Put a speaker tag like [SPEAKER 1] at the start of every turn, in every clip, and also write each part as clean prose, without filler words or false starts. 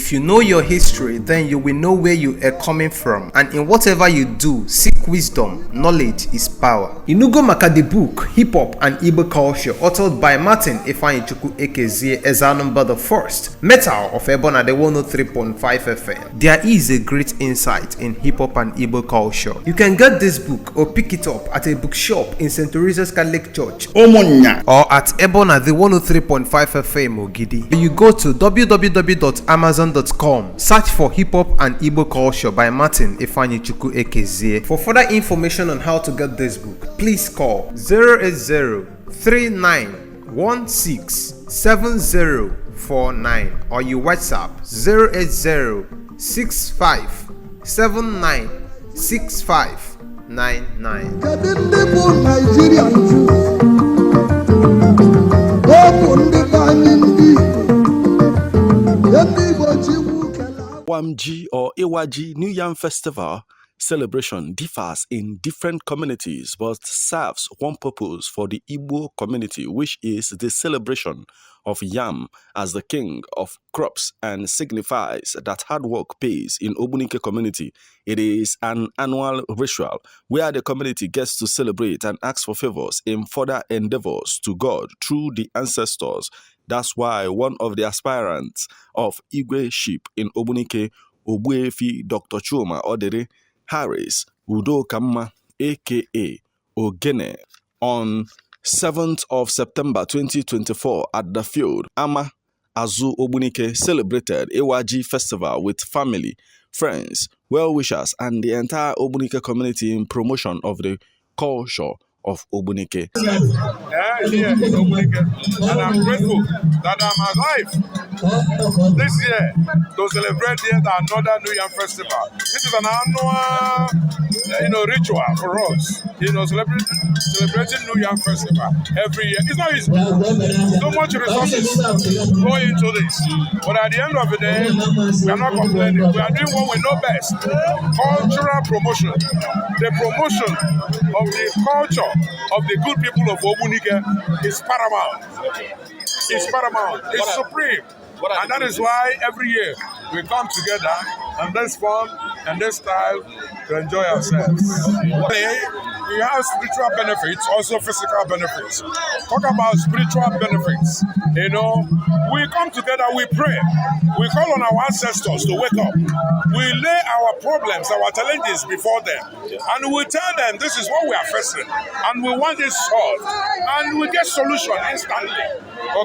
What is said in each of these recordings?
[SPEAKER 1] If you know your history, then you will know where you are coming from. And in whatever you do, seek wisdom. Knowledge is power. Inugo maka the book, Hip Hop and Igbo Culture, authored by Martin Ifeanyi A.K.A. Ezanumba the First, Metal of Ebona the 103.5 FM. There is a great insight in hip hop and Igbo culture. You can get this book or pick it up at a bookshop in St. Teresa's Catholic Church, Omonya, or at Ebona the 103.5 FM Ogidi. You go to www.amazon.com, search for Hip Hop and Igbo Culture by Martin Ifeanyi A.K.A. For further information on how to get this book, please call 080-3916-7049 or you WhatsApp 080-6579-6599.
[SPEAKER 2] Wamji or Iwaji New Yam Festival celebration differs in different communities but serves one purpose for the Igbo community, which is the celebration of yam as the king of crops and signifies that hard work pays in Ogbunike community. It is an annual ritual where the community gets to celebrate and ask for favors in further endeavors to God through the ancestors. That's why one of the aspirants of Igwe sheep in Ogbunike, Ogbuefi Dr. Chuma Odili, Harris, Udokamma, A.K.A. Ogene, on 7th of September 2024 at the field, Ama Azu Ogbunike celebrated Iwaji festival with family, friends, well-wishers, and the entire Ogbunike community in promotion of the culture of Ogbunike.
[SPEAKER 3] Here in Ogbunike, and I'm grateful that I'm alive this year to celebrate yet another New Yam Festival. This is an annual, ritual for us. Celebrating New Yam Festival every year. It's not easy. So much resources go into this, but at the end of the day, we are not complaining. We are doing what we know best: cultural promotion, the promotion of the culture of the good people of Ogbunike is paramount. It's paramount. It's supreme. And that is why every year we come together in this form and this style to enjoy ourselves. We have spiritual benefits, also physical benefits. Talk about spiritual benefits. We come together, we pray. We call on our ancestors to wake up. We lay our problems, our challenges before them. And we tell them this is what we are facing. And we want this solved. And we get solution instantly.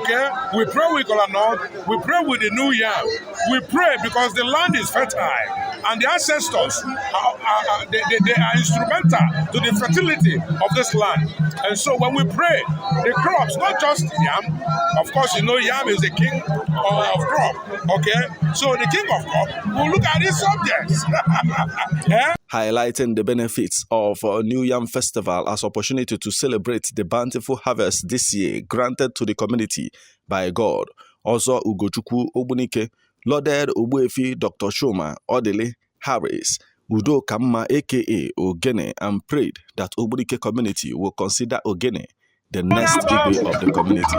[SPEAKER 3] Okay? We pray with Kolanot. We pray with the New Yam. We pray because the land is fertile. And the ancestors, they are instrumental to the fertility of this land. And so when we pray, the crops, not just yam, of course, yam is the king of crop. Okay? So the king of crop will look at his subjects. Yeah?
[SPEAKER 2] Highlighting the benefits of New Yam Festival as opportunity to celebrate the bountiful harvest this year granted to the community by God. Also, Chuma Ogbunike lauded Ogbuefi Dr. Chuma Odili, Harris, Udokamma, A.K.A. Ogene, and prayed that Ogbunike community will consider Ogene the next Igwe of the community.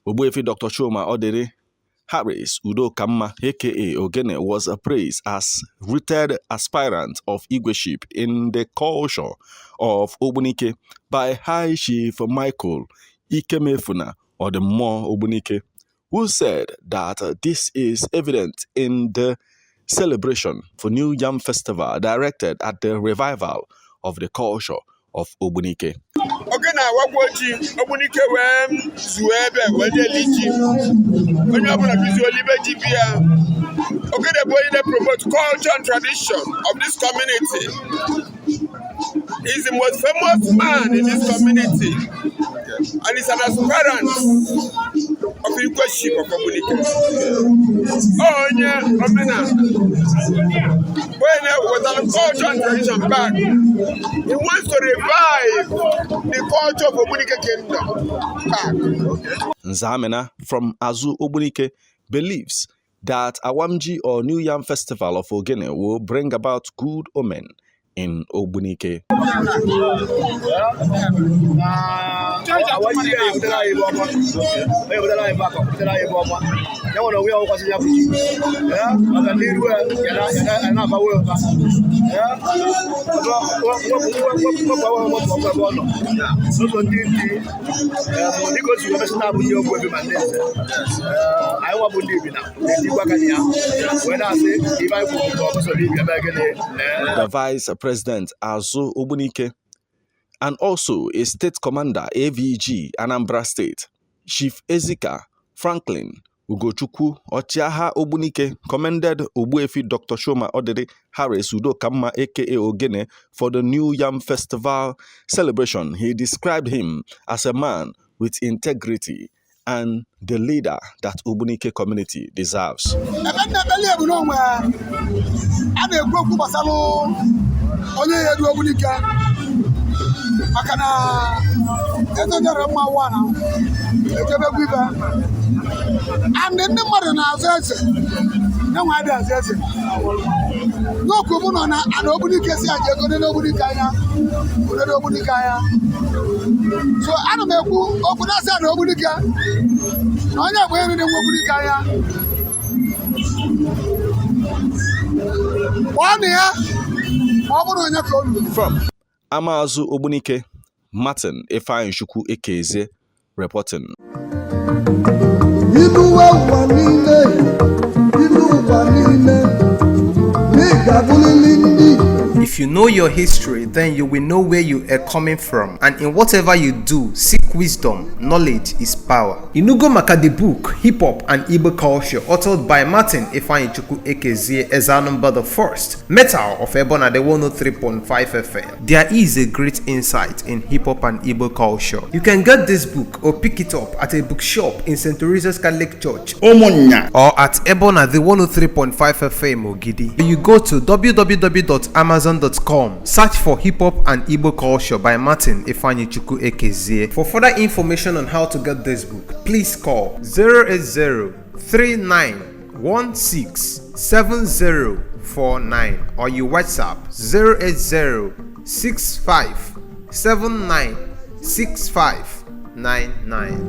[SPEAKER 2] Ogbuefi Dr. Chuma Odili, Harris, Udokamma, A.K.A. Ogene, was praised as rooted aspirant of Igwe sheep in the culture of Ogbunike by High Chief Michael Ikemefuna or the Mo Ogbunike, who said that this is evident in the celebration for New Yam Festival directed at the revival of the culture of Ogbunike.
[SPEAKER 4] Ogene Ogbunike when Zuebe when Eliji when you have a visual liberty beer. Ogene Boyne promote culture and tradition of this community. He's the most famous man in this community, and he's an aspirant of the leadership of Ogbunike. Oh yeah, Omena. When with our culture and tradition back, he wants to revive the culture of Ogbunike kingdom back.
[SPEAKER 2] Nzamena from Azu Ogbunike believes that Awamji or New Yam Festival of Ogene will bring about good omen in Ogbunike. The Vice President Azu Ogbunike and also a State Commander AVG Anambra State, Chief Ezika Franklin Ugochukwu Ochiaha Ogbunike commended Ogbuefi Dr. Chuma Odili Harris Udokamma A.K.A. Ogene for the New Yam Festival celebration. He described him as a man with integrity and the leader that Ogbunike community deserves.
[SPEAKER 5] And then the mother now says, no idea says it. No Kumuna and Ogbunike says, nobody kaya. So I don't know who Ogbunasa and Ogbunike. I know where the Ogbunike.
[SPEAKER 2] From Amazu Ogbunike, Martin Chukwu A.K.A. reporting.
[SPEAKER 1] If you know your history, then you will know where you are coming from, and in whatever you do, seek wisdom. Knowledge is power. Udokamma the book, Hip Hop and Igbo Culture, authored by Martin Chukwu A.K.A. example the first. Metal of Ebona the 103.5 FM. There is a great insight in hip hop and Igbo culture. You can get this book or pick it up at a bookshop in St. Teresa's Catholic Church, Omonya, or at Ebona the 103.5 FM Ogidi. You go to www.amazon.com, search for Hip Hop and Igbo Culture by Martin Chukwu A.K.A. For further information on how to get this book, please call 080-3916-7049 or you WhatsApp 080-6579-6599.